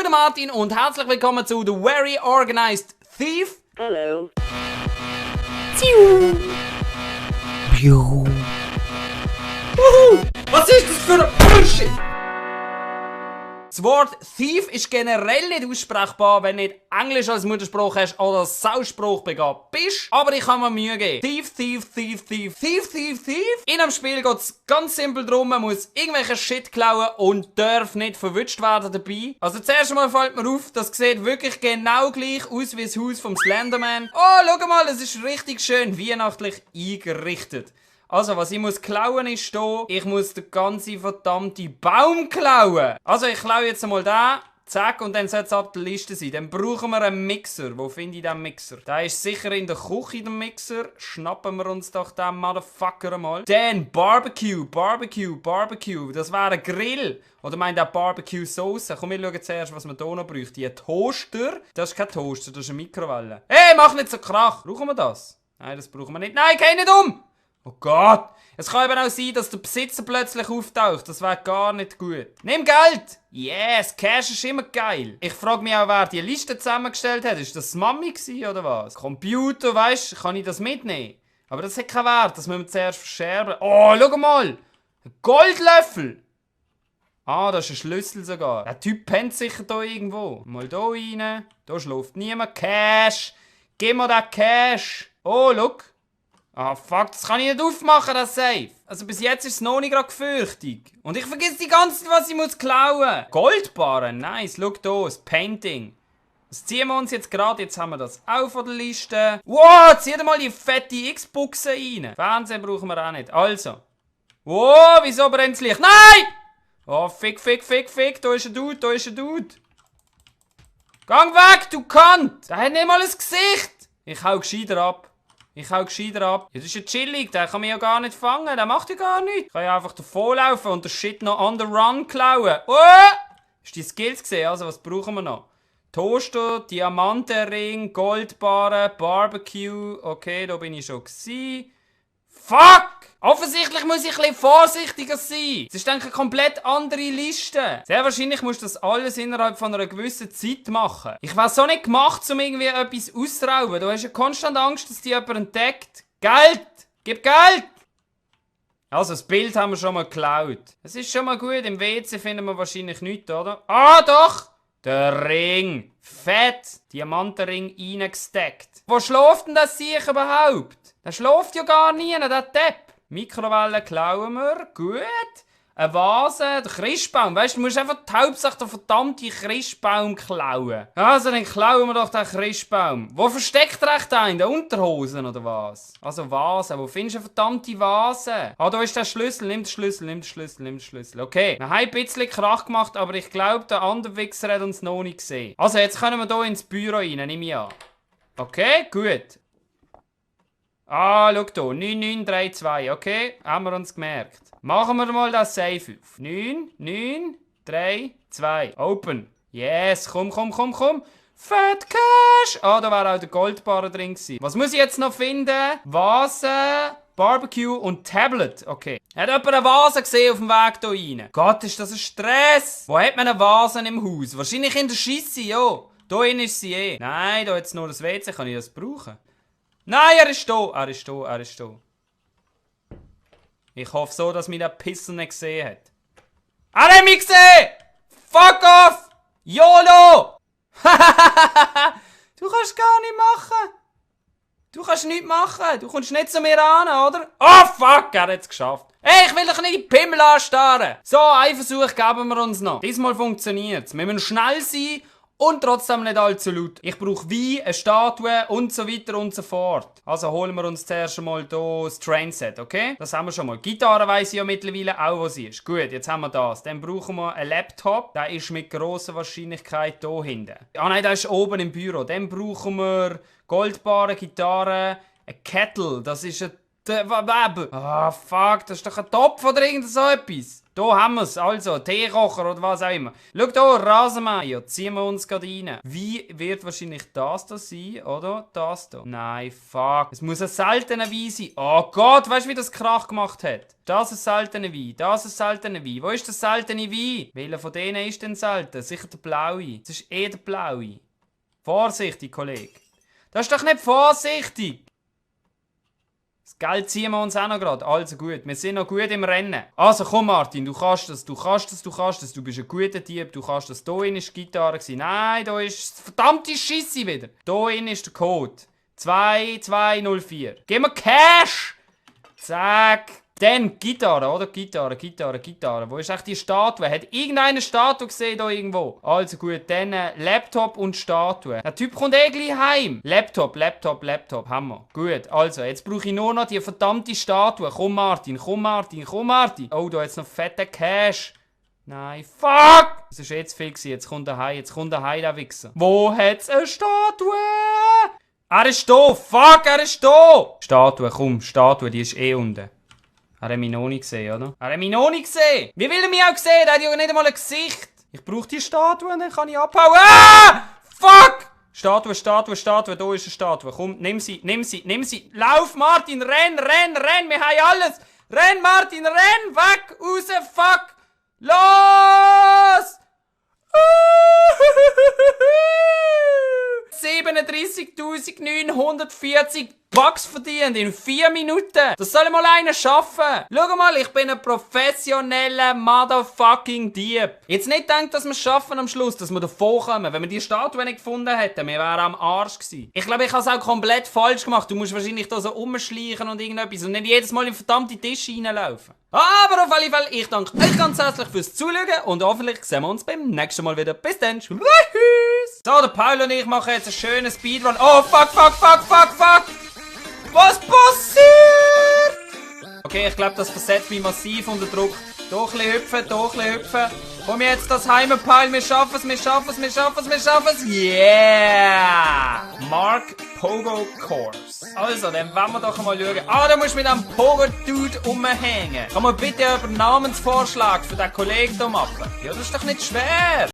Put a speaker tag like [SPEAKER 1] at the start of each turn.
[SPEAKER 1] der Martin und herzlich willkommen zu The Very Organized Thief.
[SPEAKER 2] Hallo.
[SPEAKER 1] Was ist das für ein Bullshit? Das Wort Thief ist generell nicht aussprechbar, wenn du nicht Englisch als Muttersprache hast oder als Sauspruch begabt bist. Aber ich kann mir Mühe geben. Thief, Thief, Thief, Thief, Thief, Thief, Thief. In einem Spiel geht es ganz simpel darum, man muss irgendwelche Shit klauen und darf nicht verwünscht werden dabei. Also zuerst einmal fällt mir auf, das sieht wirklich genau gleich aus wie das Haus vom Slenderman. Oh, schau mal, es ist richtig schön weihnachtlich eingerichtet. Also, was ich muss klauen ist hier, ich muss den ganzen verdammten Baum klauen. Also, ich klaue jetzt einmal den, zack, und dann sollte es ab der Liste sein. Dann brauchen wir einen Mixer. Wo finde ich den Mixer? Der ist sicher in der Küche, der Mixer. Schnappen wir uns doch den Motherfucker einmal. Dann Barbecue. Das wäre ein Grill. Oder meint der Barbecue-Sauce? Komm, wir schauen zuerst, was wir hier noch brauchen. Die Toaster. Das ist kein Toaster, das ist eine Mikrowelle. Hey, mach nicht so Krach. Brauchen wir das? Nein, das brauchen wir nicht. Nein, geh nicht um! Oh Gott! Es kann eben auch sein, dass der Besitzer plötzlich auftaucht. Das wäre gar nicht gut. Nimm Geld! Yes, Cash ist immer geil. Ich frage mich auch, wer die Liste zusammengestellt hat. Ist das Mami gewesen, oder was? Computer, weißt du, kann ich das mitnehmen? Aber das hat keinen Wert, das müssen wir zuerst verscherben. Oh, schau mal! Ein Goldlöffel! Ah, das ist ein Schlüssel sogar. Der Typ pennt sicher hier irgendwo. Mal hier rein. Da schläft niemand. Cash! Gib mir den Cash! Oh, schau! Ah, fuck, das kann ich nicht aufmachen, das Safe. Also bis jetzt ist es noch nicht gerade gefürchtig. Und ich vergesse die ganze Zeit, was ich muss klauen. Goldbarren, nice. Schau hier, das Painting. Das ziehen wir uns jetzt gerade. Jetzt haben wir das auch von der Liste. Wow, zieh dir mal die fette X-Buchse rein. Fernsehen brauchen wir auch nicht. Also. Wow, wieso brennt das Licht? Nein! Oh, fick. Da ist ein Dude. Gang weg, du Kant! Der hat nicht mal ein Gesicht. Ich hau gescheiter ab. Ja, das ist ja chillig, der kann mich ja gar nicht fangen, der macht ja gar nichts. Ich kann ja einfach davonlaufen und den Shit noch on the run klauen. Oh! Hast du die Skills gesehen? Also, was brauchen wir noch? Toaster, Diamantenring, Goldbarren, Barbecue. Okay, da bin ich schon gewesen. Fuck! Offensichtlich muss ich ein bisschen vorsichtiger sein. Es ist eine komplett andere Liste. Sehr wahrscheinlich musst du das alles innerhalb von einer gewissen Zeit machen. Ich war so nicht gemacht, um irgendwie etwas auszurauben. Du hast ja konstant Angst, dass dich jemand entdeckt. Geld! Gib Geld! Also, das Bild haben wir schon mal geklaut. Es ist schon mal gut. Im WC finden wir wahrscheinlich nichts, oder? Ah, doch! Der Ring. Fett. Diamantenring reingesteckt. Wo schläft denn das Siech überhaupt? Der schläft ja gar nie, der Depp. Mikrowelle klauen wir. Gut. Eine Vase, der Christbaum. Weißt du, du musst einfach die Hauptsache den verdammten Christbaum klauen. Also, dann klauen wir doch den Christbaum. Wo versteckt er echt einen? In den Unterhosen oder was? Also Vase. Wo findest du eine verdammte Vase? Ah, da ist der Schlüssel. Nimm den Schlüssel. Okay. Wir haben ein bisschen Krach gemacht, aber ich glaube, der andere Wichser hat uns noch nicht gesehen. Also, jetzt können wir hier ins Büro rein, nehme ich an. Okay, gut. Ah, schau hier. 9932, okay? Haben wir uns gemerkt. Machen wir mal das Safe auf. 9932. Open. Yes, komm. Fett Cash! Ah, da war auch der Goldbarren drin gewesen. Was muss ich jetzt noch finden? Vase, Barbecue und Tablet. Okay. Hat jemand eine Vase gesehen auf dem Weg hier rein? Gott, ist das ein Stress! Wo hat man eine Vase im Haus? Wahrscheinlich in der Scheisse, ja. Hier drin ist sie eh. Nein, da jetzt nur das WC. Kann ich das brauchen? Nein, er ist da. Ich hoffe so, dass mich der Pisser nicht gesehen hat. Er hat mich gesehen! Fuck off! YOLO! Du kannst gar nicht machen. Du kannst nichts machen. Du kommst nicht zu mir ran, oder? Oh fuck, er hat es geschafft. Hey, ich will dich nicht in die Pimmel anstarren. So, einen Versuch geben wir uns noch. Diesmal funktioniert es. Wir müssen schnell sein. Und trotzdem nicht allzu laut. Ich brauche Wein, eine Statue und so weiter und so fort. Also holen wir uns zuerst einmal hier das Trainset, okay? Das haben wir schon mal. Gitarre weiss ich ja mittlerweile auch, wo sie ist. Gut, jetzt haben wir das. Dann brauchen wir einen Laptop. Der ist mit grosser Wahrscheinlichkeit hier hinten. Ah nein, der ist oben im Büro. Dann brauchen wir Goldbarren, Gitarre, ein Kettle. Das ist ein... Ah, fuck, das ist doch ein Topf oder irgend so etwas. Da haben wir es. Also, Teekocher oder was auch immer. Schau da, Rasenmäher. Ziehen wir uns gerade rein. Wie wird wahrscheinlich das da sein, oder? Das da. Nein, fuck. Es muss ein seltener Wein sein. Oh Gott, weißt du, wie das Krach gemacht hat? Das ist ein seltener Wein. Das ist ein seltener Wein. Wo ist der seltene Wein? Welcher von denen ist denn selten? Sicher der blaue. Das ist der blaue. Vorsichtig, Kollege. Das ist doch nicht vorsichtig. Das Geld ziehen wir uns auch noch gerade. Also gut, wir sind noch gut im Rennen. Also komm Martin, du kannst das. Du bist ein guter Typ, du kannst das. Da innen ist die Gitarre gewesen. Nein, da ist verdammte Scheisse wieder. Da innen ist der Code. 2204. Gib mir Cash! Zack. Dann Gitarre, oder? Gitarre. Wo ist eigentlich die Statue? Hat irgendeiner eine Statue gesehen da irgendwo? Also gut, dann Laptop und Statue. Der Typ kommt gleich heim. Laptop. Hammer. Gut, also, jetzt brauche ich nur noch die verdammte Statue. Komm Martin. Oh, da jetzt noch fetter Cash. Nein, fuck! Das ist jetzt viel gewesen. Jetzt kommt er heim, der Wichser. Wo hat's eine Statue? Er ist da! Fuck, er ist da! Statue, die ist unten. Er hat mich noch nicht gesehen, oder? Wie will er mich auch sehen? Der hat ja nicht einmal ein Gesicht. Ich brauche die Statue und dann kann ich abhauen. Ah! Fuck! Statue, da ist eine Statue. Komm, nimm sie. Lauf, Martin, renn, wir haben alles. Renn, Martin, renn, weg, raus, fuck. Los! 37.940 Bucks verdient in 4 Minuten. Das soll mal einer schaffen. Schau mal, ich bin ein professioneller Motherfucking Dieb. Jetzt nicht denkt, dass wir es schaffen am Schluss, dass wir davon kommen. Wenn wir die Statue nicht gefunden hätten, wir wären am Arsch gewesen. Ich glaube, ich habe es auch komplett falsch gemacht. Du musst wahrscheinlich da so rumschleichen und irgendetwas und nicht jedes Mal in den verdammten Tisch reinlaufen. Aber auf alle Fälle, ich danke euch ganz herzlich fürs Zuschauen und hoffentlich sehen wir uns beim nächsten Mal wieder. Bis dann. Tschüss. So, der Paul und ich machen jetzt einen schönen Speedrun. Oh, fuck. Was passiert? Okay, ich glaube, das versetzt mich massiv unter Druck. Doch ein bisschen hüpfen. Komm jetzt, das Heimenpeil. Wir schaffen es. Yeah! Mark Pogo Course. Also, dann wollen wir doch mal schauen. Ah, da musst du mit einem Pogo-Dude rumhängen. Kann man bitte einen Namensvorschlag für den Kollegen hier machen? Ja, das ist doch nicht schwer.